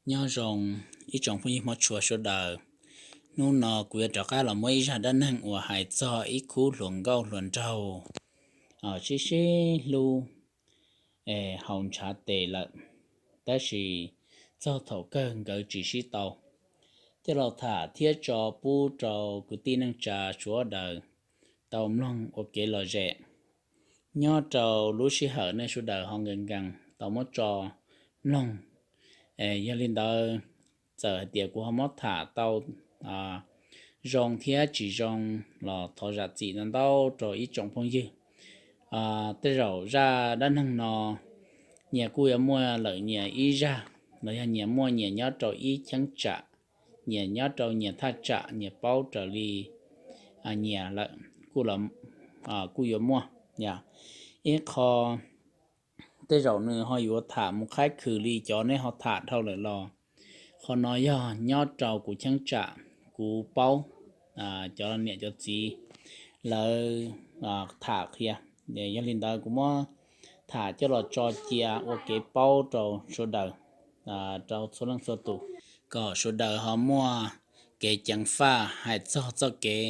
Nyob zoo ib tsoom phooj ywg Hmoob tshua sawv daws. Hnub no kuv yuav rov qab los muab ib zaj dab neeg uas hais txog ib khub hluas nkauj hluas nraug sib sib hlub haus ntshav tes lawm, tab sis txog thaum kawg nkawd tsis sib tau. Coj los tham thiab tso pub rau kwv tij neej tsa sawv daws tau mloog ua kev lom zem. Nyob rau lub sij hawm nej sawv daws ho nkees nkees tau muab tso mloog. Yog li ntawd, txawm hais tias kuv ho muab tham tau zoo thiab tsis zoo los thov zam txim ntau ntau rau ib tsoom phooj ywg. Tej zaum zaj dab neeg no nyias kuj yuav muaj lawm nyias ib zaj, los yog nyias muaj nyias nyob rau ib cheeb tsam, nyias nyob rau nyias thaj tsam nyias paub raws li nyias lawm, kuj yuav muaj. Ib qho tej zaum nws ho yuav tham mus qhaib khwm li cov nej ho tham dhau lawm los, qhov no yog nyob rau kuv cheeb tsam, kuv paub cov niam cov txiv lawv tham qhia. Yog li ntawd kuv muab tham coj los tso cia ua kev paub rau sawv daws, rau txhua leej txhua tus, kom sawv daws ho muaj kev ceev faj hais txog txoj kev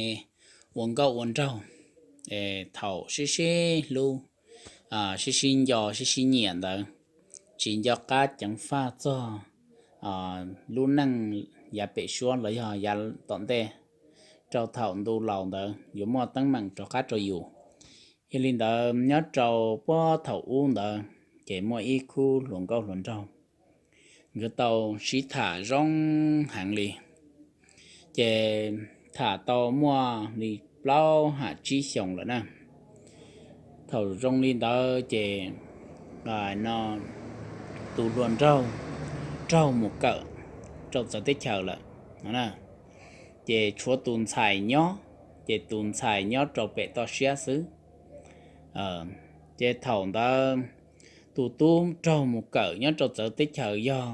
ua nkauj ua nraug thaum sib sib hlub, sib sib nco sib sib nyiam ntawd, tsis nco qab ceev faj txog lub neej yav pem suab los yog yav tom ntej, rau thaum ntu laus ntawd yuav muaj teeb meem rov qab rau yus. Yog li ntawd nyob rau puag thaum ub ntawd, ces muaj ib khub hluas nkauj hluas nraug, nkawd tau sib tham zoo heev li. Ces tham tau muaj li plaub ham tsib xyoos lawm na. Thaum zoo li ntawd ces no tus hluas nraug raug mus kawm rau txawv teb chaws lawm no na. Ces tshuav tus ntxhais nyob, ces tus ntxhais nyob rau pem toj siab xwb. Ces thaum ntawd tus tub raug mus kawm nyob rau txawv teb chaws yog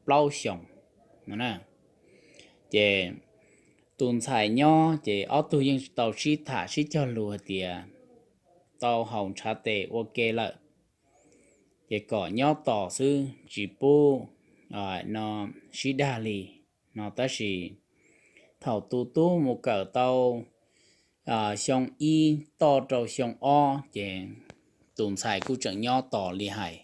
plaub xyoos no na. Ces tus ntxhais nyob ces ob tug yeej tau sib tham sib cog lus hais tias tau haus ntshav tes ua ke lawm, ces kom nyob tos xwb tsis pub no sib dag li no. Tab sis thaum tus tub mus kawm tau xyoo ib toj rau xyoo ob ces tus ntxhais kuj tseem nyob tos li hais.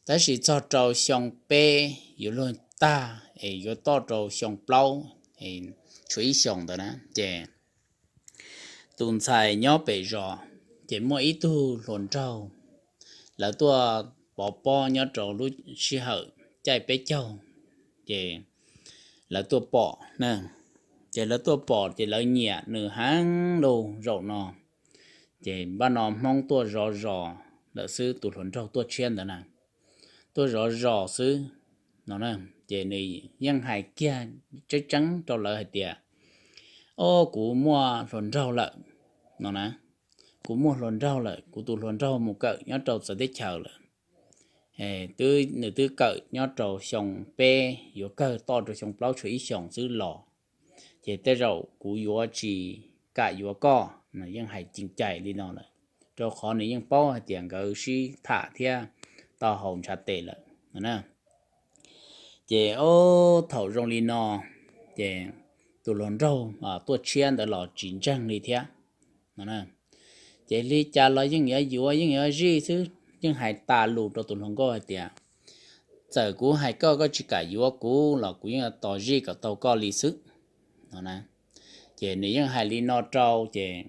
Tab sis txog rau xyoo peb yuav luag tag es yuav toj rau xyoo plaub, tshuav ib xyoos ntawd na, ces tus ntxhais nyob pem zos, ces muaj ib tug hluas nraug, lawv tuaj pov pob nyob rau lub sij hawm caij peb caug, ces lawv tuaj pom na. Ces lawv tuaj pom ces lawv nyiam nws heev lus zaum no. Ces npaj no Hmoob tuaj zov zos lawm xwb, tus hluas nraug tuaj tshiab ntawd na, tuaj zov zos xwb no na. Ces nws yeej hais kiag tseeb tseeb rau lawv hais tias, o, kuv muaj hluas nraug lawm no na. Kuv muaj hluas nraug lawm, kuv tus hluas nraug mus kawm nyob rau txawv teb chaws lawm. Twb, nws twb kawm nyob rau xyoo peb yuav kawg toj rau xyoo plaub tshuav ib xyoos xwb los, ces tej zaum kuv yuav tsis kam yuav koj no. Yeej hais ceev cai li no lawm, rau qhov nws yeej paub hais tias nkawd sib tham thiab tau haus ntshav tes lawm no na. Ces o, thaum zoo li no, ces tus hluas nraug tuaj tshiab ntawd los tsis ntseeg li thiab no. Ces li cas los yeej yuav yuav yeej yuav zij xwb, yeej hais tas lus rau tus hluas nkauj hais tias, txawm kuv hais koj koj tsis kam yuav kuv los kuv yeej yuav tos zij kom tau koj li xwb no na. Ces nws yeej hais li no rau, ces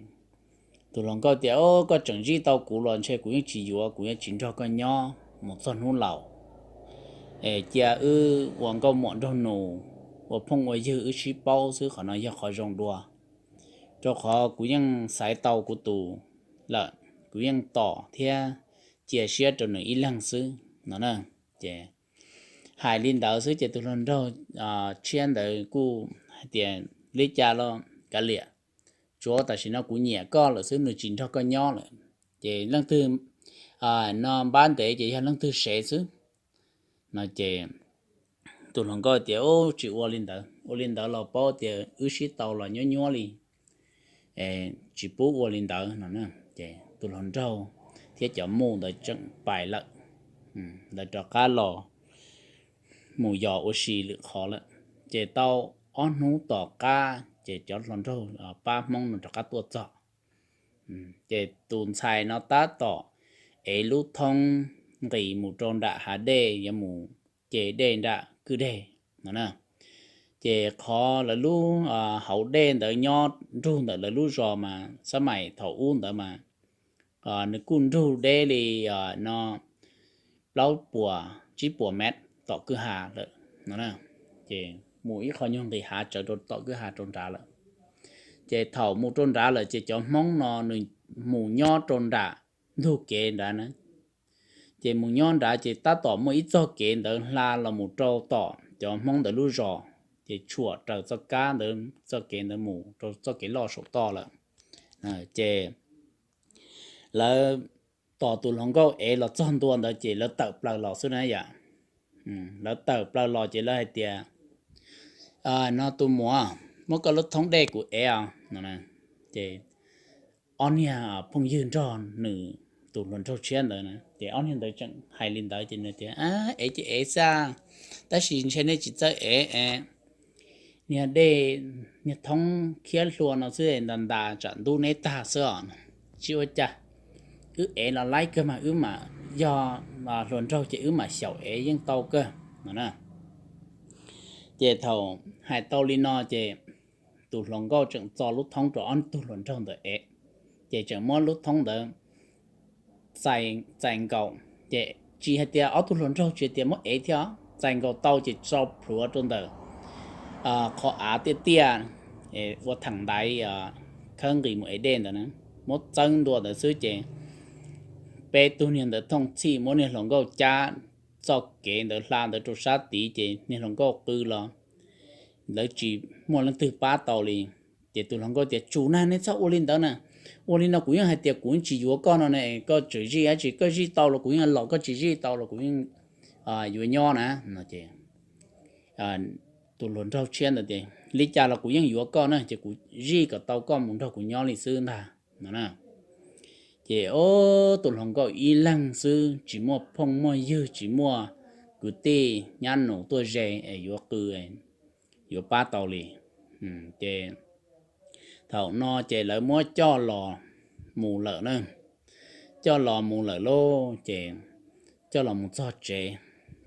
tus hluas nkauj tias, o, koj tseem zij tau kuv los ntshe kuv yeej tsis yuav, kuv yeej tsis nrog koj nyob mus txog hnub laus. Es cia wb ua nkauj muam nraug nus, ua phooj ua ywg wb sib paub xwb, qhov no yog qhov zoo dua. Rau qhov kuv yeej xaiv tau kuv tus lawm, kuv yeej tos thiab cia siab rau nws ib leeg xwb no na. Ces hais li ntawd xwb ces tus hluas nraug tshiab ntawd kuj hais tias, li cas los kav liam, tsuav tam sim no kuv nyiam koj lawm xwb, nws tsis nrog koj nyob lawm. Ces leej twg no npab ntev ces yog leej twg sev xwb no. Ces tus hluas nkauj tias, u, tsis ua li ntawd, ua li ntawd los paub tias wb sib tau los nyuab nyuab li, tsis pub ua li ntawd no. Ces tus hluas nraug thiab cov mus ntawd tseem pais lawm, lawv rov qab los mus yos ua si lwm qhov lawm. Ces tau ob hnub tom qab ces cov hluas nraug pab Hmoob no rov qab tuaj txog. Ces tus ntxhais no tab tom ev lub thoob nqis mus rau nram hav dej yuav mus ce dej nram kwj deg no na. Ces qhov lawv lub hauv dej ntawd nyob nrug ntawm lawv lub zos mas xab mais thaum ub ntawd mas nws kuj nrug deb li no plaub puas tsib puas mev tom kwj ha lawm no. Ces mus ib qho nyuag nqis hav tsawv rau tom kwj ha rau nrad lawm. Ces thaum mus rau nrad lawm ces cov Hmoob no nws mus nyob rau nram ntug kev nrad na. Ces mus nyob nrad ces tab tom muaj ib txoj kev ntawd hla los mus rau tom cov Hmoob ntawd lub zos, ces tshuam raws txoj kab ntawd, txoj kev ntawd mus rau txoj kev loj saum toj lawm. Ces lawv tos tus hluas nkauj ev los txog ntua ntawd ces lawv tawm plaws los xwb na yom. Lawv tawm plaws los ces lawv hais tias, no tus muam, muab koj lub thoob dej kuv ev os no. Ces ob niag phooj ywg nrog nws tus hluas nraug tshiab ntawd na, ces ob niag ntawd tseem hais li ntawd ces nws tias, ev ces ev xwb, tab sis ntshe nej tsis txawj ev, niag dej, niag thoob khiab hlua no xwb ntas ntas tsam ntub neb tag xwb os. Tsis ua cas, wb ev los laib kawg mas, wb mam, yog hluas nraug ces wb mam xyaum ev yeej tau kawg no na. Ces thaum hais tau li no ces tus hluas nkauj tseem txo lub thoob rau ob tug hluas nraug ntawd ev, ces tseem muab lub thoob ntawd txais nkaus, ces tsis hais tias ob tug hluas nraug tsis hais tias muab ev thiab, txais nkaus tau ces tso plhuav rau ntawm qhov av tiaj tiaj ua theem ntaiv khawb nqis mus ev dej ntawd na, muab txeeb ntua ntawd xwb ces peb tug niag ntawd thooj txhij muab niag hluas nkauj cab txoj kev ntawd hla ntawd rau sab tid ces niag hluas nkauj qw los lawv tsis muaj leej twg pab tau li. Ces tus hluas nkauj tias, tsum na, nej txhob ua li ntawd na, ua li no kuv yeej hais tias kuv tsis yuav koj no ne, koj tseem zij dab tsi, koj zij tau los kuv yeej los, koj tsis zij tau los kuv yeej yuav nyob na no. Ces tus hluas nraug tshiab ntawd tias, li cas los kuv yeej yuav koj na, ces kuv zij kom tau koj mus nrog kuv nyob li xwb ntag no na. Ces ob tug hluas nkauj ib leeg xwb, tsis muaj phooj muaj ywg, tsis muaj kwv tij nyab nus tuaj ze es yuav qw, yuav pab tau li. Ces thaum no ces lawv muab coj los mus lawm na, coj los mus lawm lauj, ces coj los mus txog tsev,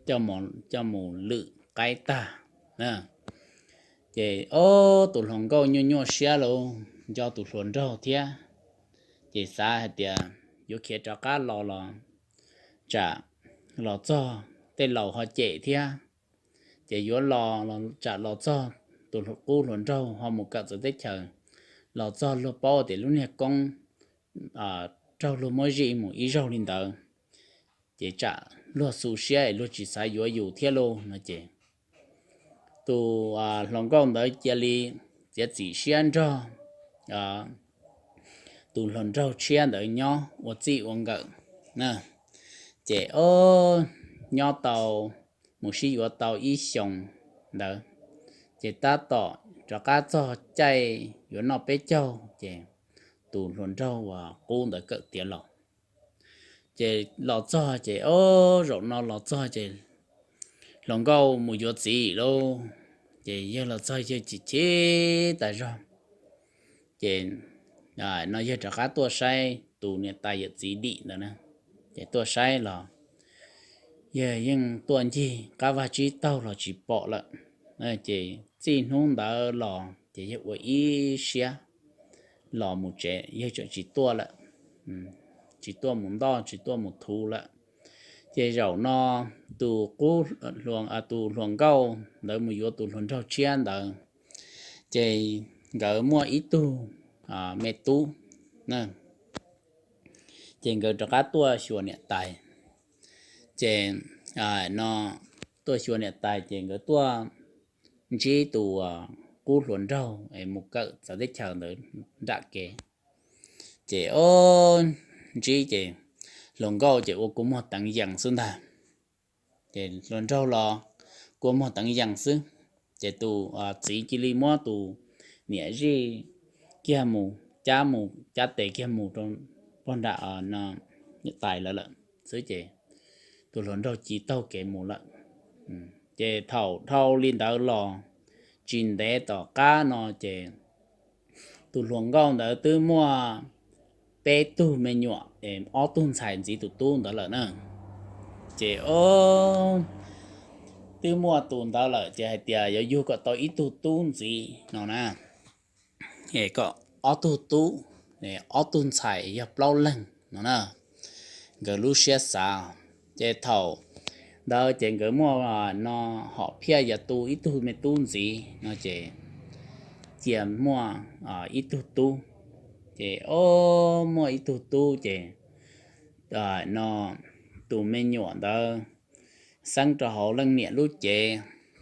coj mus lwm qaib tag. Ces ob tug hluas nkauj nyuaj nyuaj siab lauj, nco tus hluas nraug thiab, ces xav hais tias yuav khiav rov qab los los tsam los txog tej laus ho cem thiab, ces yuav los los tsam los txog tus qub hluas nraug ho mus kawm txawv teb chaws, los txog luag paub tias lub niag koob raug luag muab zij mus ib zaug li ntawd, ces tsam luag xu siab es luag tsis xav yuav yus thiab lauj no. Ces tus hluas nkauj ntawd cia li txiav txim siab nrog tus hluas nraug tshiab ntawd nyob ua txij ua nkawm. Ces ob nyob tau mus sib yuav tau ib xyoos ntawd, ces tab tom rov qab txog caij yuav noj peb caug ces tus hluas nraug uas qub ntawd kawm tiav los. Ces los txog ces ob zaum no los txog ces hluas nkauj mus yuav txiv lauj, ces yawg los txog yawg chim chim tas zog. Ces no yawg rov qab tuaj saib tus niam tais yawm txiv dim ntawd na, ces tuaj saib los yawg yeej tuaj ncig qab vaj tsib taug los tsis pom lawm. Ces txij hnub ntawd los ces yawg ua ib siab los mus tsev, yawg tseem tsis tuaj lawm, tsis tuaj mus ntoj tsis tuaj mus thuv lawm. Ces zaum no tus qub, tus hluas nkauj ntawd mus yuav tus hluas nraug tshiab ntawd, ces nkawd muaj ib tug me tub, ces nkawd rov qab tuaj xyuas niam tais. Ces no tuaj xyuas niam tais ces nkawd tuaj ntsib tus qub hluas nraug es mus kawm txawv teb chaws ntawd nram kev. Ces ob ntsib ces hluas nkauj ces ua kua muag teev yees xwb ntag. Ces hluas nraug los kua muag teev yees xwb. Ces tus txiv cia li muab tus niam zij kiag mus, cab mus cab tes kiag mus rau pog nram niam tais lawv lawm xwb ces tus hluas nraug cia taug kev mus lawm. Ces thaum dhau li ntawd los tsis ntev tom qab no ces tus hluas nkauj ntawd twb muaj peb tug me nyuam, ob tug ntxhais ntxiv tus tub ntawd lawm na. Ces twb muaj tus ntawd lawm ces hais tias yuav yug kom tau ib tug tub ntxiv no na. Kom ob tug tub, ob tug ntxhais yog plaub leeg no na, nkawd lub siab xav. Ces thaum ntawd ces nkawd muaj no hom phiaj yuav tu ib tug me tub ntxiv no ces cia muaj ib tug tub. Ces muaj ib tug tub ces no tus me nyuam ntawd xeeb rau hauv leej niam lub cev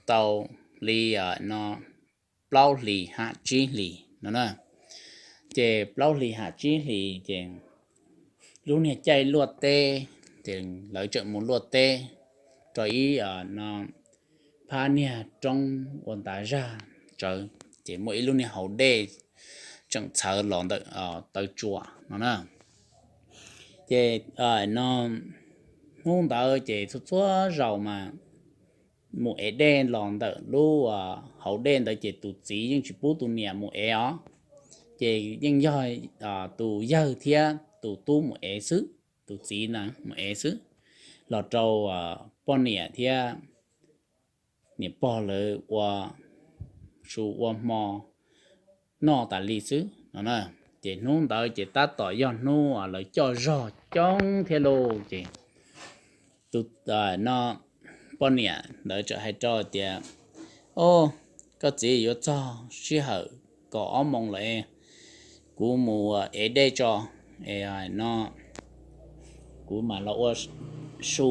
tau li no plaub hlis ham tsib hlis no na. Ces plaub hlis ham tsib hlis ces lub niag caij luaj teb, ces lawv tseem mus luaj teb rau ib no phab niag roob ua ntav zaj tsawv, ces muaj ib lub niag hauv dej tseem txhawv los ntawm taw tsua no na. Ces no hnub ntawd ces txhua txhua zaus mas mus ev dej los ntawm lub hauv dej ntawd ces tus txiv yeej tsis pub tus niam mus ev os. Ces yeej yog tus yawg thiab tus tub mus ev xwb, tus txiv na mus ev xwb, los rau poj niam thiab niam pog lawv ua su ua hmo noj tas li xwb no na. Ces hnub ntawd ces tab tom yog hnub lawv coj zog coob thiab lauj. Ces tus no poj niam ntawd txawm hais rau tias, Au, koj txiv, yuav txog sij hawm kaum ob moos lawm, kuv mus ev dej tso, no kuv mam los ua su,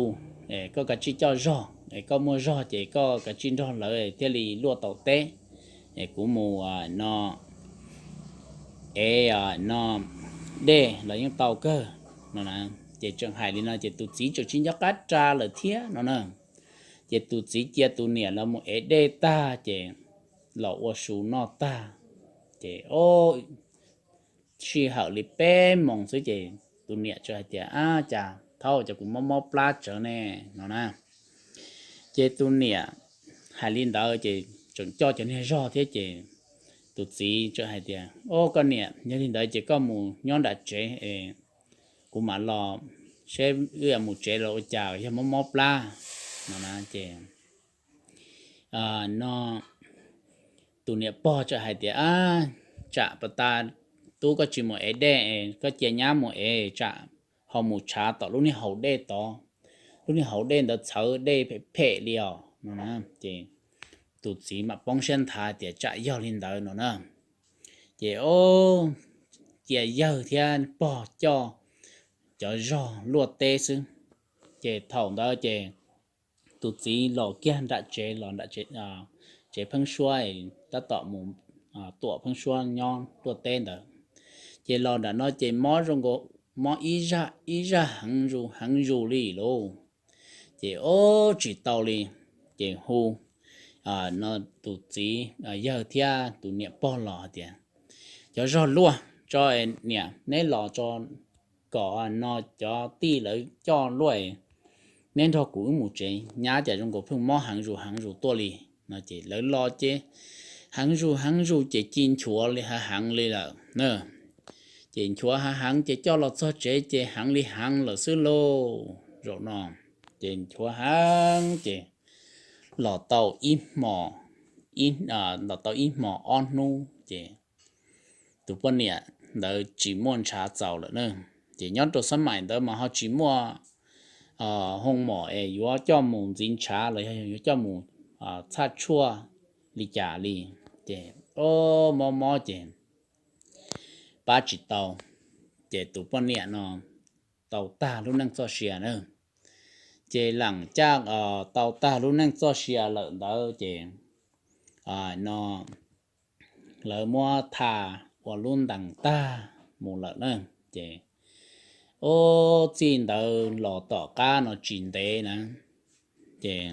koj kav tsij coj zog, koj muaj zog ces koj kav tsij nrog lawv thiaj li luaj tau teb. Kuv mus no ev no dej los yeej tau kawg no na. Ces tseem hais li no ces tus txiv tseem tsis nco qab ras lawm thiab no na. Ces tus txiv cia tus niam los mus ev dej tag ces los ua su noj tag, ces sij hawm li peb moos xwb ces tus niam txawm hais tias, Ab, cas thaum cas kuv mob mob plab tsawv ne no na. Ces tus niam hais li ntawd ces tseem coj cov niag zog thiab ces tus txiv txawm hais tias, Au, koj niam, yog li ntawd ces koj mus nyob nram tsev es kuv mam los, seb wb mus tsev los ua cas yog mob mob plab no na. Ces no tus niam pog txawm hais tias, Ab, tsam pas tas tub koj tsis mus ev dej, koj cia nyab mus ev, tsam ho mus tshav tom lub niag hauv dej tod, lub niag hauv dej ntawd txhawv dej phem phem li os no na. Ces tus txiv mam poob siab nthav tias tsam yog li ntawd no na. Ces cia yawg thiab pog coj cov zog luaj teb xwb. Ces thaum ntawd ces tus txiv los kiag nram tsev, los nram tsev pheeb suab, tab tom mus tuam pheeb suab nyob luaj teb ntawd. Ces los nram no ces mob zoo nkaus, mob ib zaj ib zaj heev zus heev zus li lauj. Ces ua tsis tau li, ces hu no tus txiv yawg thiab tus niam pog los hais tias, Cov zog luaj tso, niam neb los tso, kom no cov tij lawv coj luaj, neb nrog kuv wb mus tsev, nyab cas zoo nkaus pheej mob heev zus heev zus tuaj li no. Ces lawv los ces heev zus heev zus ces ci nchuav li heev heev li lawm na. Ces nchuav heev heev ces coj los txog tsev ces heev li heev lawm xwb lauj. Zaum no ces nchuav heev ces los tau ib hmo, los tau ib hmo ob hnub ces tus poj niam ntawd tsis muaj ntshav txaus lawm na. Ces nyob rau xab maim ntawd mas ho tsis muaj hoo mom es yuav coj mus ntxiv ntshav los yog yuav coj mus txhaj tshuaj li cas li. Ces mob mob ces pab tsis tau, ces tus poj niam no tau tag lub neej txoj sia na. Ces lam caj tau tag lub neej txoj sia lawm ntawd ces no lawv muab tha ua lub ntees tag mus lawm na. Ces ub, txij ntawd los tom qab no tsis ntev na, ces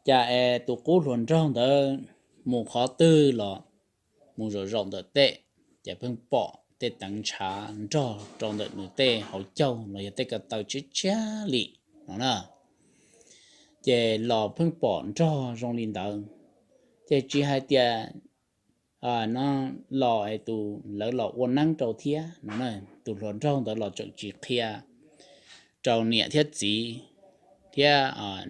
cas es tus qub hluas nraug ntawd mus qhov twg los mus zaum zaum ntawm tej, ces pheej pom tej teev ntshav nrog rau ntawm nws tej hauv caug los yog tej ko taw tshiab tshiab li no na. Ces los pheej pom nrog zoo li ntawd, ces tsis hais tias no los es tus lawv los ua neeb rau thiab no, tus hluas nraug ntawd los tseem tsis qhia rau niam thiab txiv thiab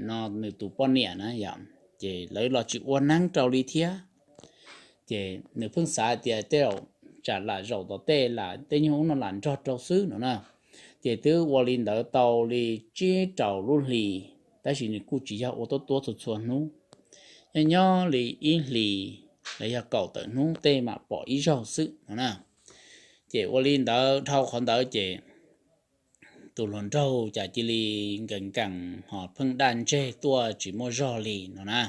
no nws tus poj niam na yom, ces lawv los tsis ua neeb rau li thiab. Ces nws pheej xav tias tej zaum tsam lam zaum tom tej lam tej nyuag ub no lam nrog rau xwb no na. Ces twb ua li ntawd tau li tsib rau lub hlis, tab sis nws kuj tsis yog ua tuab tuab txhua txhua hnub, nyob nyob li ib hlis los yog kaum tawm hnub tej mam pom ib zaug xwb no na. Ces ua li ntawd dhau qhov ntawd ces tus hluas nraug cas cia li nkees nkees ho pheej daj ntseg tuaj tsis muaj zog li no na,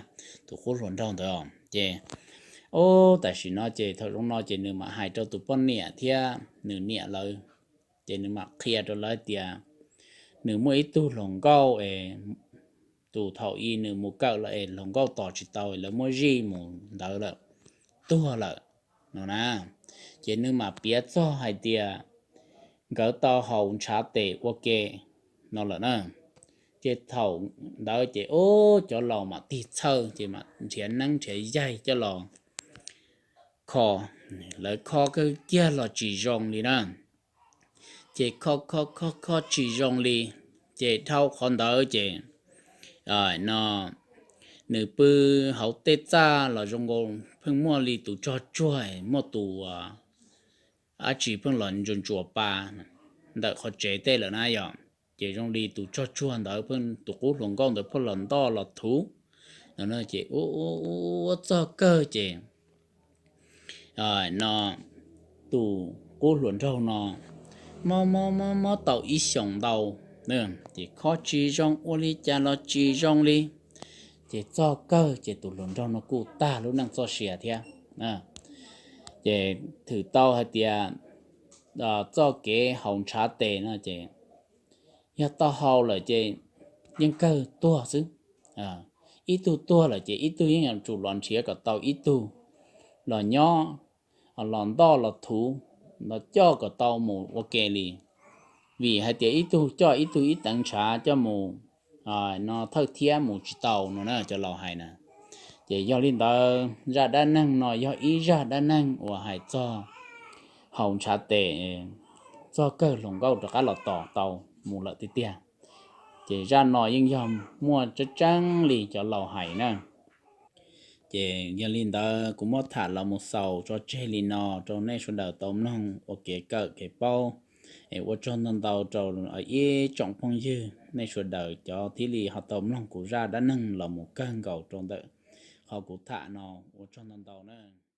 tus qub hluas nraug ntawd. Ces ub tam sim no ces thaum zoo no ces nws mam hais rau tus poj niam thiab nws niam lawv, ces nws mam qhia rau lawv tias nws muaj ib tug hluas nkauj es tus thaum i nws mus kawm los es hluas nkauj tos tsis tau, lawv muab zij mus ntawd lawm, tuag lawm no na. Ces nws mam piav txog hais tias nkawd tau haus ntshav tes ua ke no lawm na. Ces thaum ntawd ces ub cov laus mam tig txhawj ces mam nrhiav neeb nrhiav yaig coj los kho. Lawv kho kawg kiag los tsis zoo li na. Ces kho kho kho kho tsis zoo li, ces dhau qhov ntawd ces no nws pw hauv tej txaj los zoo nkaus pheej muaj li tus tsog tsuag, muaj tus dab tsi pheej los ntsuas ntsuas pa ntawm qhov tsev tej lawm na yom. Ces zoo li tus tsog tsuag ntawd pheej, tus qub hluas nkauj ntawd pheej los ntoj los thuv no, ces ua ua txog kawg ces no tus qub hluas nraug no mob mob mob mob tau ib xyoos ntau, ces kho tsis zoo, ua li cas los tsis zoo li. Ces txog kawg ces tus hluas nraug no kuj tag lub neej txoj sia thiab. Ces thwm tau hais tias txoj kev haus ntshav tes no ces yog tau haus lawm ces yeej kawg tuag xwb. Ib tug tuag lawm ces ib tug yeej yuav tsum los nrhiav kom tau ib tug los nyob, los ntoj los thuv, los coj kom tau mus ua ke li. Vim hais tias ib tug coj ib tug ib teev ntshav coj mus no thawj thiab mus tsis tau no na, cov laus hais na. Ces yog li ntawd zaj dab neeg no yog ib zaj dab neeg uas hais txog haus ntshav tes txog kawg hluas nkauj rov qab los tos tau mus lawm tiag tiag. Ces zaj no yeej yog muaj tseeb tseeb li cov laus hais na. Ces yog li ntawd kuv muab tham los mus xaus tso tseg li no rau nej sawv daws tau mloog ua kev kawm kev paub. Es ua tsaug ntau ntau rau ib tsoom phooj ywg nej sawv daws cov thiaj li ho tau mloog kuv zaj dab neeg los mus kawg nkaus rau ntawm qhov kuv tham no, ua tsaug ntau ntau na.